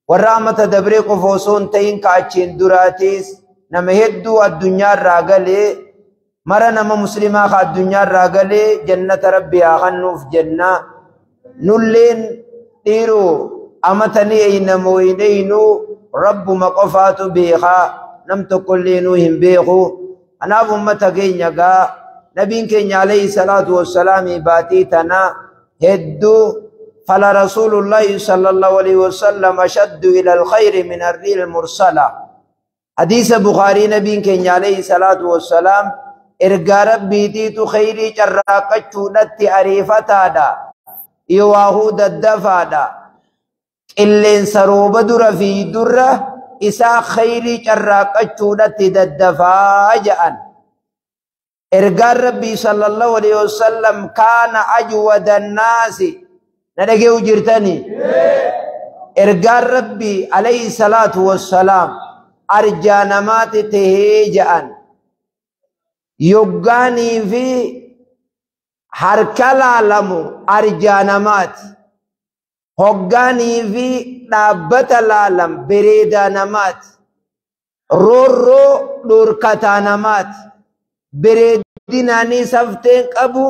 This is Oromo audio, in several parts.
Warra amata dabree qofa osoo hin ta'in ka achiin duraatiis nama hedduu addunyaarraa galee mara nama muslimaa ka addunyaarraa galee jannata rabbi haa kennuuf jenna. Nulleen dhiiroo amatanii eynamoo hin eynuu rabbuma qofaatu beekaa nam tokkollee nuu hin beeku. Kanaaf ummata keenya gaa nabiin keenya alayhi salaatu wassalaamii baatii tana hedduu fala rasuulullaahi sallallahu alayhi wasallam ashaddu ila alkhayri min arriil mursala. Hadiisa Bukaarii nabiin keenya alayhi salaatu wassalaam ergaa rabbiitiitu khayrii carraaqachuudhatti ariifataadha. Iwaahuu daddafaadha. Qilleensa rooba dura fi durra isaa khayrii carraaqachuudhatti daddafaa ja'an. Ergaan rabbii sallallahu alayhi wasallam kaana ajwada annaasi. Na dhagee'u jirtanii? Ergaan rabbii alayhi salaatu wassalaam arjaa namaati tahee ja'an. Yoggaanii fi harka laalamu arjaa namaati. Hoggaanii fi dhaabbata laalam bareedaa namaati. Roorroo dhorkataa namaati. Bareedinaanii safteen qabu,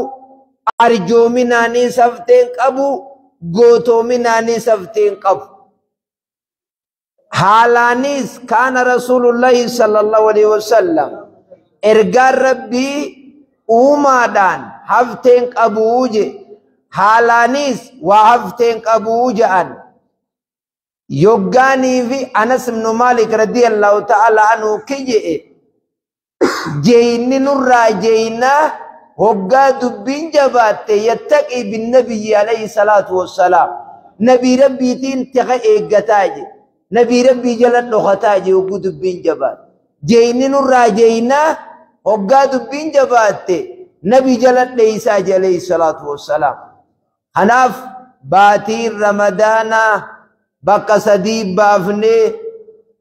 arjoominaanii safteen qabu, gootoominaanii safteen qabu. Haalaanis kaana rasuulullaahi sallallahu alaihi wasallam ergaan rabbii uumaadhaan hafteen qabuu je. Haalaanis waa hafteen qabuu je'an. Yoggaanii fi Anas ibnu Maalik radiyallahu ta'ala anhu kije'e jeeyni nurraa jeeynaa hoggaa dubbiin jabaatte yattaqii binnabiyyi alayhi salaatu wassalaam. Nabii rabbiitiin tiqa eeggataa je. Nabii rabbii jala dhokataa je hogguu dubbiin jabaatte. Jeeyni nurraa jeeynaa hoggaa dubbiin jabaatte nabii jala dheeysaa je alayhi salaatu wassalaam. Kanaaf baatiin Ramadaanaa bakka sadii baafnee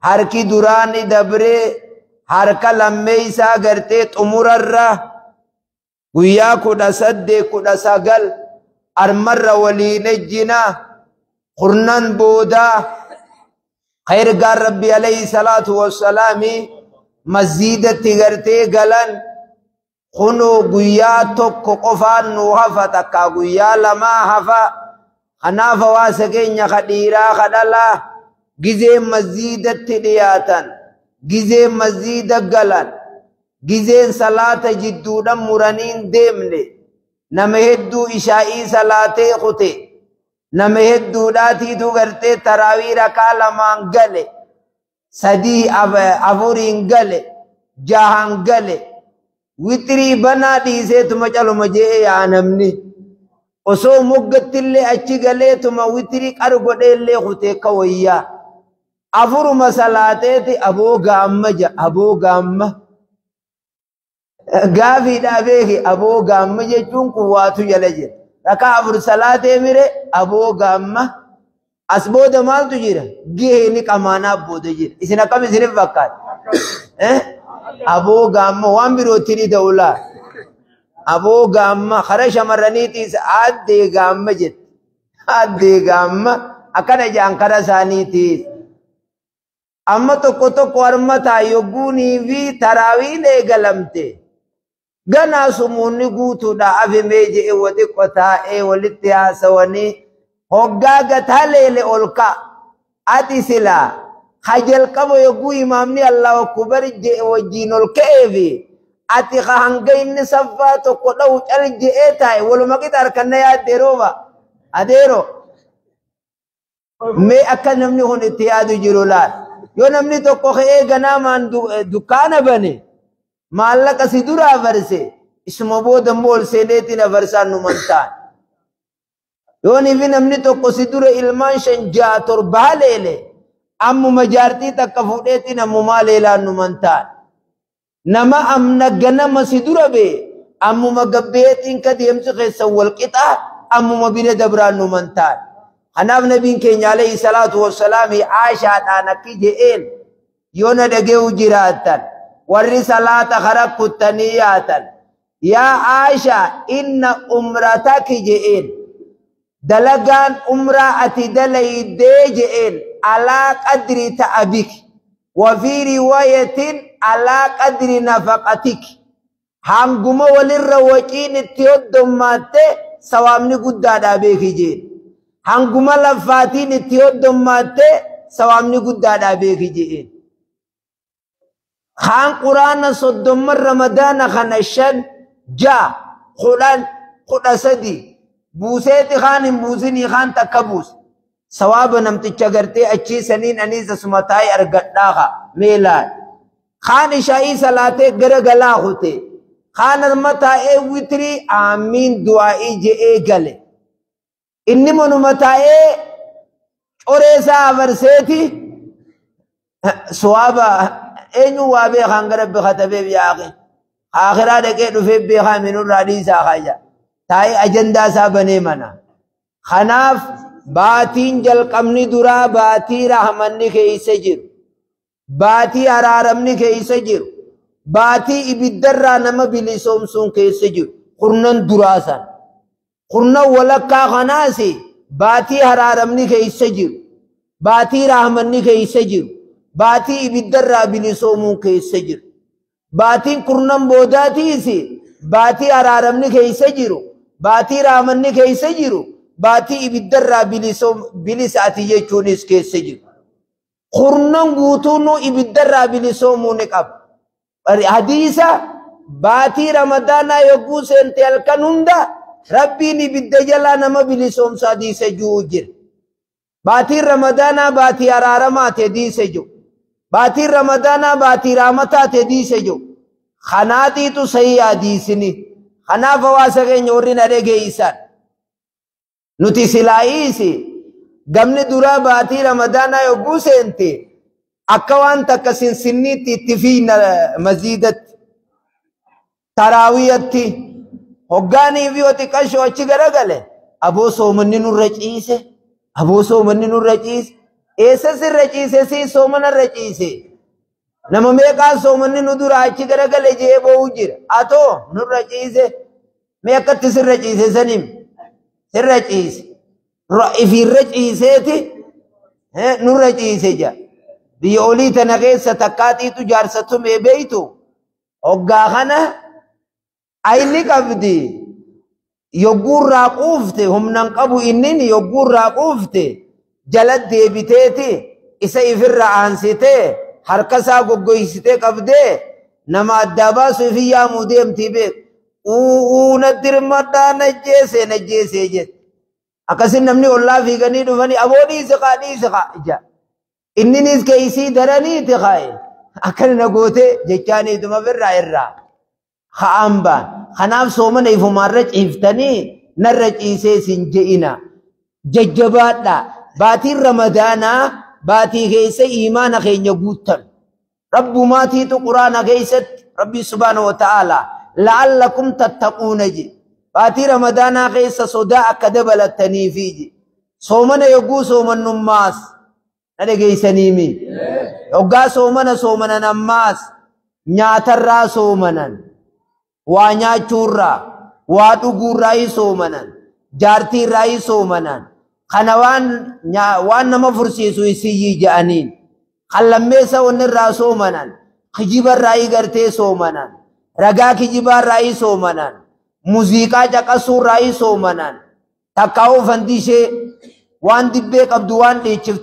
harki duraani dabree harka lammeeysaa gartee xumurarra guyyaa 18 19 armarra waliin ejjina kurnan boodaa ergaan rabbi alayhi salaatu wassalaami masjiidatti gartee galan kunoo guyyaa tokko qofaan nu hafa takka guyyaa lamaa hafa. Kanaaf hawaasa keenya ka dhiiraa ka dhalaa gizee masjiidatti dhiyaatan, gizee masjiida galan, gizeen salaata jidduudhaan muranii hin deemne, nama hedduu ishaa'ii salaatee kute, nama hedduudhaatiitu gartee taraawii rakaa 2 gale, 3 4 gale, 6 gale, witrii banaa dhiiseetuma caluma je'e yaa namni. Osoo moggattillee achi galeetuma witrii qaru godheellee kutee ka wayyaa. 4 salaateeti aboo gaamma ja aboo gaamma. Gaafiidhaa beeki aboo gaamma jechuun kun waatu jala jira. Rakaa 4 salaatee mire aboo gaamma. As booda maaltu jira? Gahee ni qamaanaa booda jira. Isin akkam isiniif fakkaata? Aboo gaamma waan birootti ni ta'u laa. Aboo gaamma karaa shamarraniitiis aaddee gaamma jetti. Aaddee gaamma akkana jaan karaa isaaniitiis. Amma tokko tokko harmataa yogguunii fi taraawiin eegalamte. Ganaa sumuunni guutuudha afimee je'e wa xiqqo taa'ee walitti haasawanii hoggaa gataa leele ol ka'a. Ati silaa ha jalqaba yogguu imaamni Allahu akbar je'e wajjiin ol ka'eefi ati ka hanga inni saffaa tokko dha'u cal je'ee taa'e waluma qixa harkanna yaadde rooba. Adeero mee akka namni kun itti yaadu jiru laal. Yoo namni tokko ka'ee ganaamaan dukkaana bane maallaqa si duraa farse isuma booda immoo ol seeneetiin afarsaan numan ta'an. Yoo nifi namni tokko si dura ilmaan 5 6 7 haleele ammuma jaartii takka fuudheetiin ammumaa leelaan numan ta'an. Nama amna ganama si dura bee ammuma gabbeetiin ka deemsi keessan wal qixaa ammuma bira dabraan numan ta'an. Kanaaf nabiin keenya alayhi salaatu wassalaam Aashaadhaan akki je'een yoo na dhagee'u jiraattan warri salaata kara kuttanii yaatan yaa Aashaa inna umrataki je'een Dalagaan umraa ati dalaydee je'een alaa qadri ta'abik. Wa fi riwaayatin alaa qadri nafaqatik. Hanguma walirra waciin itti hoddommaatte sawaabni guddaadhaa beeki jeen. Hanguma laffaatiin itti hoddommaatte sawaabni guddaadhaa beeki jeen. Kaan quraana 30 ramadaana kana 5, 6, 10, 13 buuseeti kaan hin buusinii kaan takka buuse. Sawaaba namticha gartee achii saniin aniis asuma taa'ee argadhaa haa meelaan. Kaan ishaa'ii salaatee gara galaa kute. Kaan amma taa'ee witrii aamiin du'aa'ii je'ee gale. Inni manuma taa'ee coree isaa afarseeti sawaaba eenyu waa beekaan gara rabbi katabeef yaaqe. Akhiraa dhaqee dhufee beekaa minurraa dhiisaa kaaya. Taa'ee ajandaa isaa banee mana. Kanaaf baatiin jalqabni duraa baatii rahmanni keessa jiru. Baatii araaramni keessa jiru. Baatii ibiddarraa nama bilisoomsuun keessa jiru. Kurnan duraa san. Kurnan walakkaa kanaas baatii araaramni keessa jiru. Baatii rahmanni keessa jiru. Baatii ibiddarraa bilisoomuun keessa jiru. Baatiin kurnan boodaatiis baatii araaramni keessa jiru. Baatii rahmanni keessa jiru. Baatii ibiddarraa bilisaati jechuunis keessa jiru. Kurnan guutuun ibiddarraa bilisoomuu ni qaba. Hadiisa baatii ramadaanaa yogguu seente halkan hunda rabbiin ibidda jalaa nama bilisoomsa hadiisa jiru jira. Baatiin ramadaanaa baatii araaramaati hadiisa jiru. Baatiin ramadaanaa baatii raamataati hadiisa jiru. Kanaatiitu sahii hadiisini. Kanaaf hawaasa keenya warri na dhageessan. Nuti silaa'iisi gamni duraa baatii ramadaanaa yogguu seente akka waan takka sinsinniitti itti fiina maziidatti taraawiyatti hoggaanii fi xiqqashoo achi garagale aboo soomanni nurra ciise aboo soomanni nurra ciise eessa sirra ciise sii soomanarra ciise nama meeqaan soomanni nu dura achi garagale jee boo'u jira atoo nurra ciise mee akkatti sirra ciise sanim sirra ciise ifirra ciiseeti nurra ciise jaa. Biyya olii tana keessa takkaatiitu jaarsa tumee beeytu hoggaa kana ayli qabdi yogguurraa quufte humnan qabu innin yogguurraa quufte jala deebiteeti isa ifirra aansitee harka isaa goggoysitee qabdee nama addaa baasu ifin yaamuu deemtii beeku. Uuu na dirmadhaa najjeese najjeese jette. Akkasin namni ollaa fiiganii dhufanii aboo dhiisi kaa dhiisi kaa ija. Inninis keeysii daraniiti kaaye. Akkana na gootee jechaaniituma birraa irraa. Ka'aan baan. Kanaaf soomana ifumaarra ciiftanii narra ciisee sin je'ina. Jajjabaadhaa. Baatiin ramadaanaa baatii keessa iimaana keenya guuttan. Rabbumaatiitu quraana keessatti Rabbi subhaanahu wa ta'ala la'allakum tattaquuna je. Baatii ramadaanaa keessa sodaa akka dabalattaniifi je. Soomana yogguu soomannummaas na dhageessaniimi. Yoggaa soomana soomanan ammaas nyaatarraa soomanan. Waa nyaachuurraa, waa dhuguurraa soomanan, jaartiirraa soomanan. Kana waan nama fursiisu isiyyii ja'aniin. Kan lammeessa wannirraa soomanan, kijibarraa gartee soomanan, ragaa kijibaarraa soomanan, muuziqaa caqasuurraa soomanan, takkaa'uu fandishee waan dibbee qabdu waan dhiichiftu.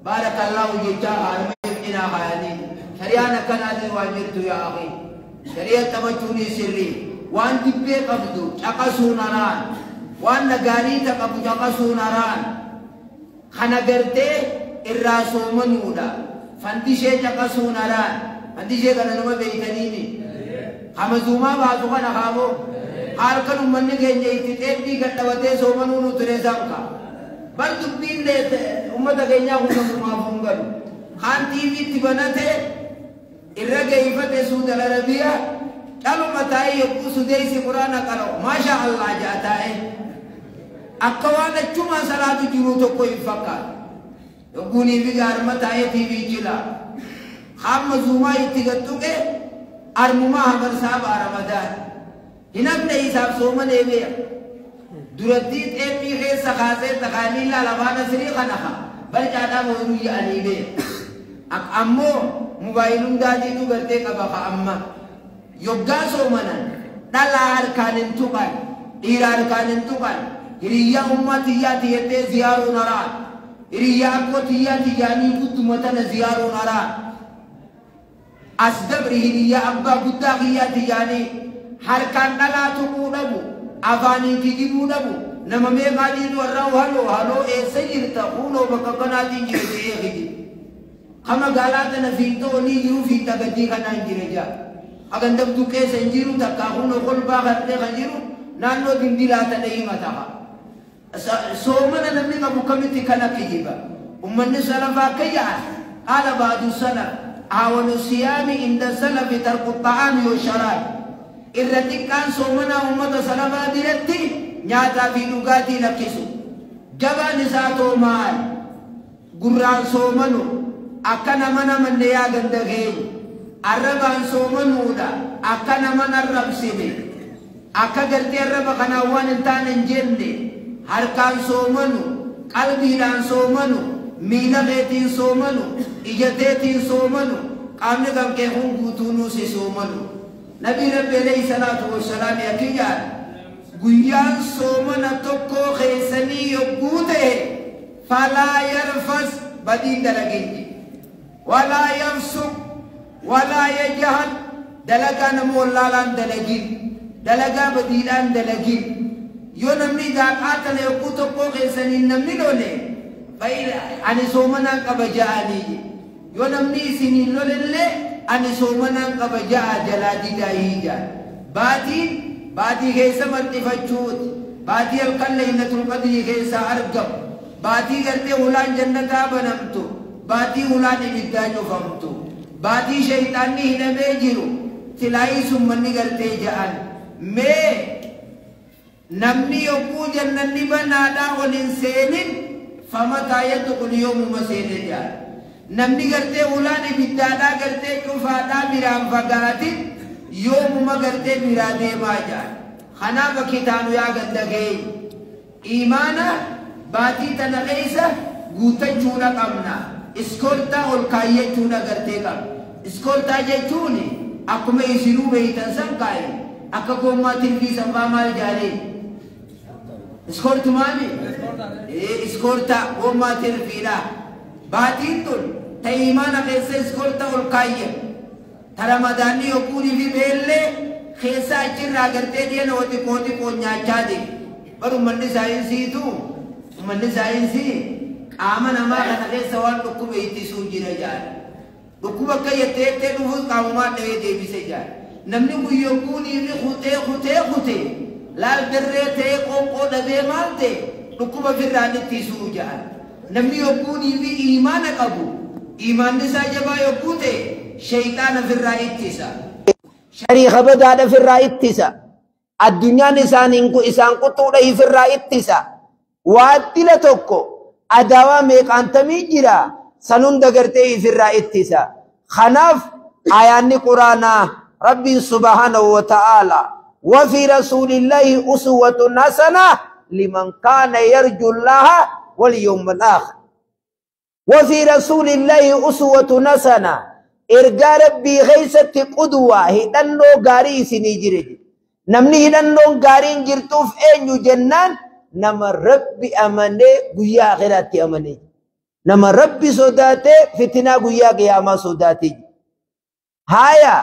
Baarakallahu jechaa harma cinaa kaayanii. Shari'aan akkanaatiin waan jirtu yaa akhi. Shari'a taphachuun sirrii. Waan dibbee qabdu caqasuun haraan. Waan nagaariita qabu caqasuun haraan. Kana gartee irraa soomanuudha. Fandishee caqasuun haraan. Fandishee kana nama beeytaniini. Hamazuumaa baasu kana haaboo. Harkan uummanni keenya itti xeebbii gadhabatee soomanuu nu ture sanka. Bar dubbiin uummata keenyaa kun namumaaf hin galu. Kaan tiiviitti banate irra geeffate Suudi Arabiyaa caluma taa'ee yogguu sudeessi quraana qara'u maasha Allah ja'a taa'ee akka waan achumaan salaatu jiru tokko hin fakkaatu. Yogguunii fi gaarma taa'ee tiivii jila. Hamma zuumaa itti gattuqe armumaa hafarsaa ba'a Ramadaan. Hinafne isaaf soomanee beeka. Durattii xeephii keessa kaasee takaanii laala sirii kana haa barcaadhaa ooyiruu yaa'anii beeka. Ammoo mobaayilun daadiitu gartee qaba ka amma. Yoggaa soomanan dhalaa harkaan hin tuqan, dhiira harkaan hin tuqan, hiriyyaa ummaa tiyyaa tiyyatee ziyaaruun haraa. Hiriyyaa akkoo tiyyaa tiyyaanii gudduma tana ziyaaruun haraa. As dabri hiriyyaa abbaa guddaa kiyyaa tiyyaanii harkaan dhalaa tuquu dhabu, afaaniin kijibuu dhabu, nama meeqaatiitu warraa haloo haloo eessa jirta kuunoo bakka kanaatiin jira jedhee kijibu. Ka magaalaa tana fiixoo olii jiru fiixa gadii kanaan jira jaa. Hagandabduu keessa hin jiru takkaa kunoo kolbaa kan ta'e kan jiru naannoo dindilaa tana himata. Soomana namni qabu kamitti kana kijiba. Ummanni salafaa akka jedhan qaala baadu salaf haawanu siyaami inda salafi tarku xa'aami wa sharaab. Irra xiqqaan soomanaa ummata salafaa biratti nyaataa fi dhugaatii lakkisu. Jabaan isaa too maal? Gurraan soomanu akka nama namanne yaa ganda keenya. Arrabaan soomanuudha akka nama arrabsine. Akka gartee arraba kanaan waan hin taane hin jenne. Harkaan soomanu, qalbiidhaan soomanu, miila keetiin soomanu, ija teetiin soomanu, qaamni kan kee kun guutuunuu si soomanu. Nabii Rabbi alayhi salaatu wassalaam akki jedhan guyyaan soomana tokkoo keessanii yogguu ta'e falaa yarfas badiin dalagin walaa yafsuq walaa yajhal dalagaa nama wallaalaan dalagin dalagaa badiidhaan dalagin. Yoo namni daaqaa tana yogguu tokkoo keessanii namni lole ani soomanaan qaba ja'anii yoo namni isiniin lolellee ani soomanaan qaba ja'a jalaa didaayii ja'a. Baatiin baatii keessa marxifachuuti. Baatii halkan Laylatul Qadrii keessa argamu. Baatii gartee hulaan jannataa banamtu. Baatii hulaan ibiddaa cufamtu. Baatii shayxaanni hidhamee jiru. Tilaayii summanni gartee ja'an. Mee namni yogguu jannanni banaadhaa ol hin seenin famataa yadkhulu yoomuma seene ja'a. Namni gartee hulaan ibiddaadhaa gartee cufaadhaa biraan fagaatin yoomuma gartee biraa deemaa ja'a. Kanaaf kitaanu yaa ganda keenya. Imaana baatii tana keessa guuttachuudha qabna. Iskooltaa ol kaayyachuudha gartee qabna. Iskooltaa jechuun akkuma isinuu beeytan san kaaye akka gommaa tirfii sanfaa maal jaalee? Iskooltu maali? Iskooltaa gommaa tirfiidha. Baatiin tun ta imaana keessa iskoolta ol kaayya. Ta ramadaanni yogguunii fi beellee keessa achirraa gartee dhiyana xiqqoo xiqqoo nyaachaa deema. Bar ummanni saayinsiitu ummanni saayinsii qaama namaa kana keessa waan dhukkuba ittisuu jira jaala. Dhukkuba akka jettee jettee dhufuus qaamumaan dhawee deebise jaala. Namni kun yogguunii fi kutee kutee kutee laal dirree ta'ee qoonqoo dhabee maal ta'e dhukkuba firraan ittisuu jaala. Namni yogguunii fi imaana qabu imaanni isaa jabaa yogguu ta'e shayxaana firraa ittisa. Shariika badaadha firraa ittisa. Addunyaan isaan quttuudha firraa ittisa. Waaddila tokko adaawaa meeqaantamii jira san hunda gartee firraa ittisa. Kanaaf ayaanni quraanaa Rabbiin subhaanahu wa ta'aala وفي رسول الله أسوة حسنة لمن كان يرجو الله واليوم الآخر. وفي رسول الله أسوة حسنة إرجع ربي غيست قدوة هدنو غاري سنجري نمني هدنو غاري جرتوف أنيو جنان نما ربي أمني قيا آخرتي أمني نما ربي صداتي فتنة قيا قيامة صداتي. هايا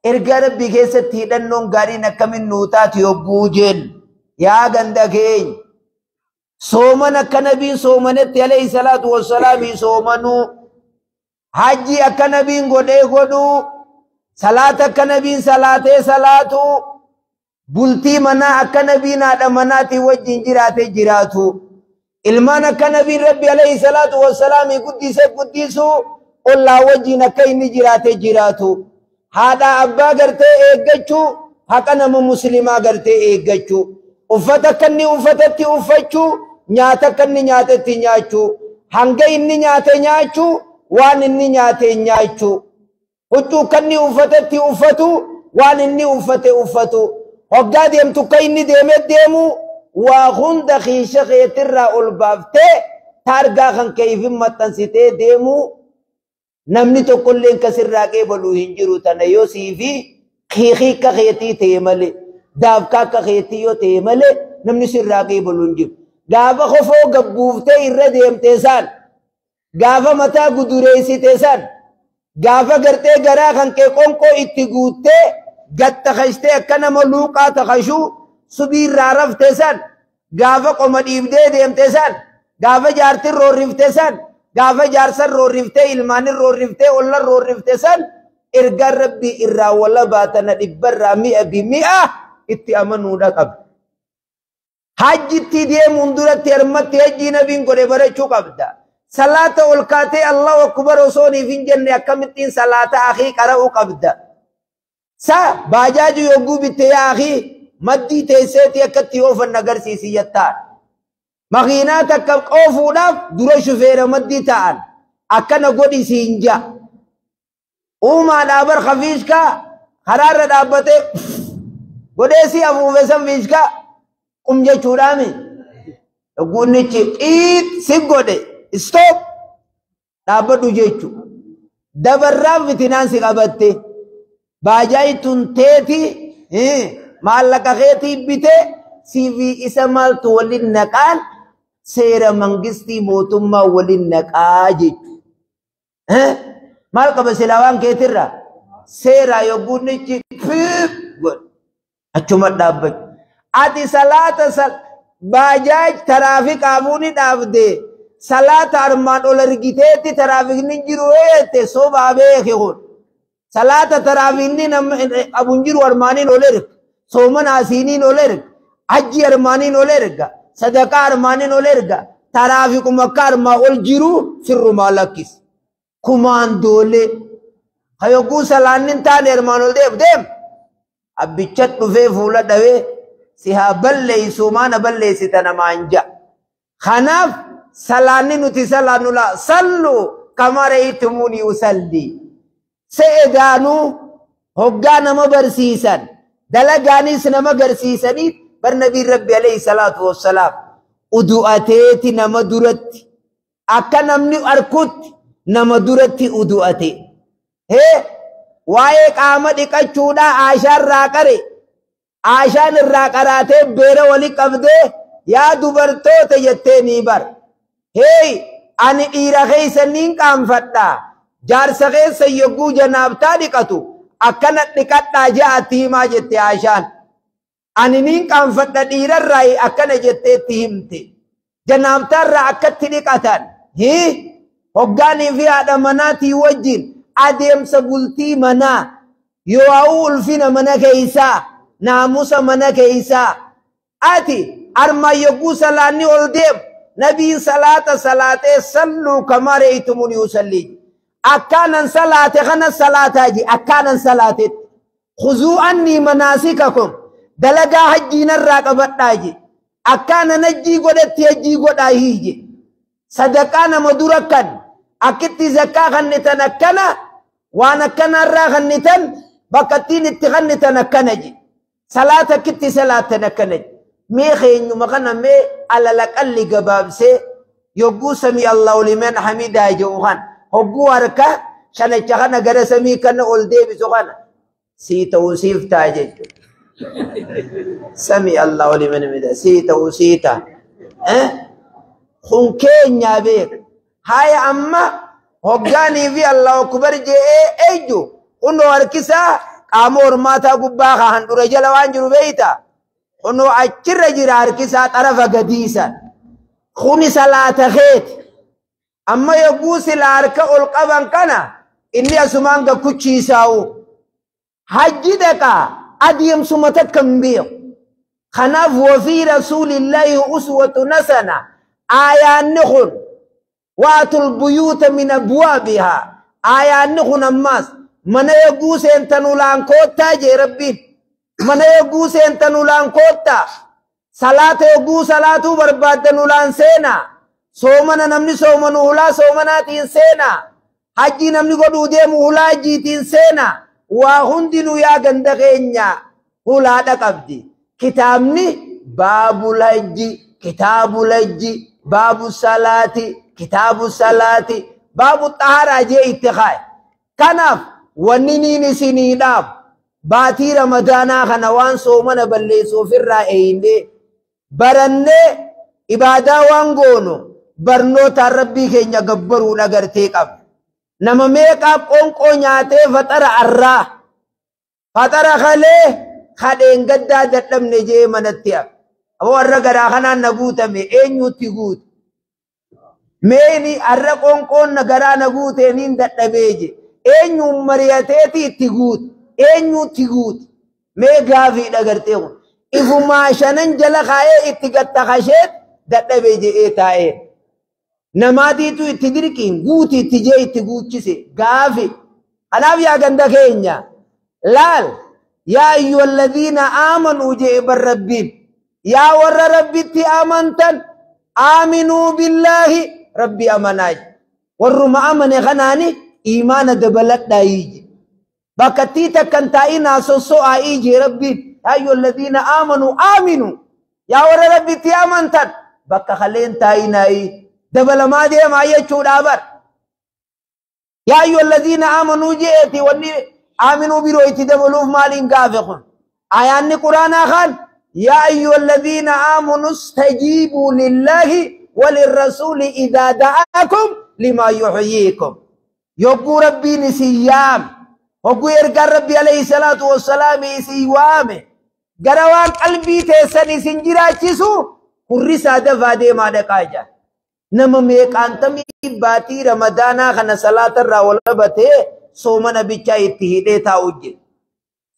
إرجع ربي غيست هدنو غاري نكمل نوتات يبوجن يا غندكين سومن كنبي سومنت عليه الصلاة والسلام سومنو حجي كنبي غدي غدو صلاة كنبي صلاة صلاة بلتي منا كنبي نادا مناتي وجين جراتي جراتو إلمان كنبي ربي عليه الصلاة والسلام قديس قديسو الله وجين كين جراتي جراتو هذا أبا غرتي إيغچو هكذا مسلمة غرتي إيغچو uffata kanni uffatatti uffachuu nyaata kanni nyaatatti nyaachuu hanga inni nyaate nyaachuu waan inni nyaate nyaachuu huccuu kanni uffatatti uffatu waan inni uffate uffatu Hoggaa deemtu ka inni deemee deemu waa hunda kiisha keetirraa ol baaftee taargaa kan keeyfin maxxansitee deemu namni tokkolleen kasirraa qeebaluu hin jiru. Tana yoo sii fi kiikii akka keetii ta'e malee, daafkaa akka keetii yoo ta'e malee namni sirraa qeebaluu hin jiru. Gaafa kofoo gabbuuftee irra deemte san, gaafa mataa gudureessite san, gaafa gartee garaa kan kee qonqoo itti guuttee gattakashtee akka nama luuqaa takashuu subiirraa rafte san, gaafa qoma dhiibdee deemte san, gaafa jaartin roorrifte san, gaafa jaarsan roorriftee ilmaanin roorriftee ollan roorrifte san, ergaan rabbii irraa wala baatana dhibbarraa mi'a bi mi'a itti amanuudha qabda. Hajjitti deemuun duratti harmatti hajjii nabiin godhe barachuu qabda. Salaata ol kaatee Allahu akbar osoo niif hin jenne akkamittiin salaata akhii qara'uu qabda. Sa baajaaji yogguu bitte yaa akhii maddii teesseetii akkatti oofan agarsiisi jettaan. Makiinaa takka oofuudhaaf dura shufeera maddii ta'an akkana godhi siin ja'a. Uumaadhaa bar kafiishkaa karaarra dhaabbatee godhee si afuufe san fiishkaa qum jechuudhaami. Yogguunnichi xiit si godhe stop dhaabbadhu jechu. Dabarraan fitinaan si qabatte baajaayi tun teeti maallaqa keetii bitee siifii isa maaltu waliin naqaan seera mangistii mootummaa waliin naqaa jechu. Maal qaba silaa waan keetirraa seera yogguunnichi fiip godhe achuma dhaabbatu. Ati salaata baajaaj taraafiqaafuu ni dhaabde salaata armaan ol argiteetti taraafikni jiru jette sobaa beeki kun. Salaata taraafikni qabu hin jiru armaaniin ol erga. Soomana asiiniin ol erga. Hajji armaaniin ol erga. Sadaqaa armaaniin ol erga. Taraafikuma akka armaa ol jiru sirrumaa lakkis. Kumaandoolee. Hayogguu salaanni hin taane armaan ol deem deem. Abbicha dhufee fuula dhawee si haa balleessu maana balleessita namaan ja'a. Kanaaf salaanni nuti salaannu laa sallu kama ra'aytumuuni usalli. Se'edaanuu hoggaa nama barsiisan dalagaanis nama garsiisanii bar nabiin rabbi alayhi salaatu wassalaam udu'ateeti nama duratti akka namni arkutti nama duratti udu'ate. Hee waa'ee qaama dhiqachuudhaa Aashaan irraa qare. Aashaan irraa qaraatee beera wali qabdee yaa dubartoota jettee ni bar. Hey ani dhiira keessa niin qaanfadha. Jaarsa keessa yogguu janaabtaa dhiqatu akkana dhiqadhaa ja'atti himaa jette Aashaan. Ani niin qaanfadha dhiirarraa akkana jetteetti himte. Janaabtaarraa akkatti dhiqatan. Hii hoggaanii fi haadha manaatii wajjin adeemsa bultii manaa yoo ulfina mana keessaa naamusa mana keessaa ati armaan yogguu salaanni ol deemu nabiin salaata salaatee salluu kamaa ra'aytumuuni usallii akkaanan salaate kana salaataa ji akkaanan salaatetti khuzuu annii manaasikakum dalagaa hajjiinarraa qabadhaa ji akkaanan hajjii godhetti hajjii godhaa hiije sadaqaa nama dura kan akkitti zakkaa kannitan akkana waan akkanarraa kannitan bakka ittiin itti kannitan akkana ji salaata akkitti salaatan akkana ji mee keenyuma kana mee alala qalli gabaabsee yogguu samii Allahu liman hamidaa jedhu kana hogguu harka shanacha kana gara samii kana ol deebisu kana sii ta'uu siif ta'a jechuudha. Samii Allahu liman hamidaa sii ta'uu sii ta'a. Kun keenyaa beeka. Haya amma hoggaanii fi Allahu akbar je'ee ejju kunoo harkisaa qaama hormaataa gubbaa kaa handhuura jala waan jiru beeyta. Kunoo achirra jira harkisaa xarafa gadiisan. Kuni salaata keeti. Amma yogguu sila harka ol qaban kana inni asumaan gakkuchiisaa'u. Hajji dhaqaa adeemsuma takka hin beeku. Kanaaf wafii rasuulillaahi uswatun hasana aayaanni kun waatul buyuuta min abwaabihaa aayaanni kun ammaas mana yogguu seentan ulaan koottaa jee rabbiin. Mana yogguu seentan ulaan koottaa. Salaata yogguu salaatuu barbaaddan ulaan seenaa. Soomana namni soomanu hulaa soomanaatiin seenaa. Hajjii namni godhuu deemu hulaa hajjiitiin seenaa. Waa hundinuu yaa ganda keenya. Hulaadha qabdi. Kitaabni baabul hajji, kitaabul hajji, baabu salaati, kitaabu salaati, baabu xaharaa jee itti kaaye. Kanaaf wanni niin isinii dhaabu baatii Ramadaanaa kana waan soomana balleessu ofirraa eeyinee barannee ibaadaa waan goonu barnootaan rabbii keenya gabbaruun agartee qabna. Nama meeqaa qoonqoo nyaatee faxara arraa faxara kalee kadheen gaddaa dadhabne jee manatti hafe. Aboo warra garaa kanaan na guutame eenyutti guute? Meeni arra qoonqoon na garaa na guute niin dadhabee je. Eenyuun mari'ateeti itti guute? Eenyutti guute? Mee gaafiidha gartee kun. Ifumaa shanan jala kaa'ee itti gattakasheet dadhabee je'ee taa'ee. Namaatiitu itti dirqiin guuti itti jee itti guuchise gaafi. Kanaaf yaa ganda keenya laal yaa ayyuhalladhiina aamanuu jee bar rabbiin yaa warra rabbitti amantan aaminuu billaahi rabbi amanaa warruma amane kanaani iimaana dabaladhaa je. Bakka tii takkan taa'inaa sosso'aa jee rabbiin yaa ayyuhalladhiina aamanuu aaminuu yaa warra rabbitti amantan bakka kaleen taa'inaa dabalamaa deemaa jechuudha bar. Yaa ayyuhalladhiina aamanuu jeeti wanni aaminuu biroo itti dabaluuf maaliin gaafe kun? Ayaanni quraanaa kan yaa ayyuhalladhiina aamanuu istajiibuu lillaahi walirrasuuli idaa da'akum limaa yuxyiikum. Yogguu rabbiin isin yaame, hogguu ergaan rabbi alayhi salaatu wassalaam isin waame, gara waan qalbii teessan isin jiraachisu hurrisaa dafaa deemaa dhaqaa jira. Nama meeqaantamii baatii Ramadaanaa kana salaatarraa wal qabatee soomana bichaa itti hidhee taa'u jira.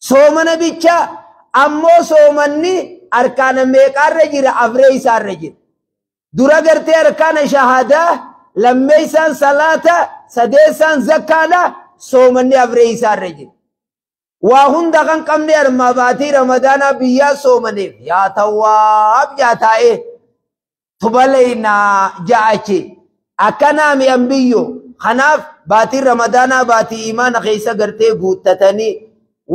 Soomana bichaa ammoo soomanni arkaana meeqaarra jira? Afree isaarra jira. Dura gartee arkaana shahaadaa, lammeessaan salaata, sadeessaan zakkaadha, soomanni afree isaarra jira. Waa hunda kan qabne armaa baatii Ramadaanaa biyyaa soomaneef yaa tawwaab yaa taa'ee. Tubaleynaa ja'achi akkanaa mi'an biyyo. Kanaaf baatiin Ramadaanaa baatii imaana keessa gartee guuttatanii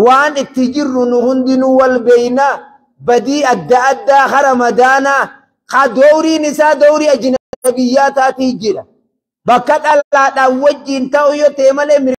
waan itti jirru nu hundinuu wal beeynaa badii adda addaa ka Ramadaanaa ka dowriin isaa dowrii ajnabiyyaa taatii jira. Bakka dhalaadhaan wajjiin ta'u yoo ta'e malee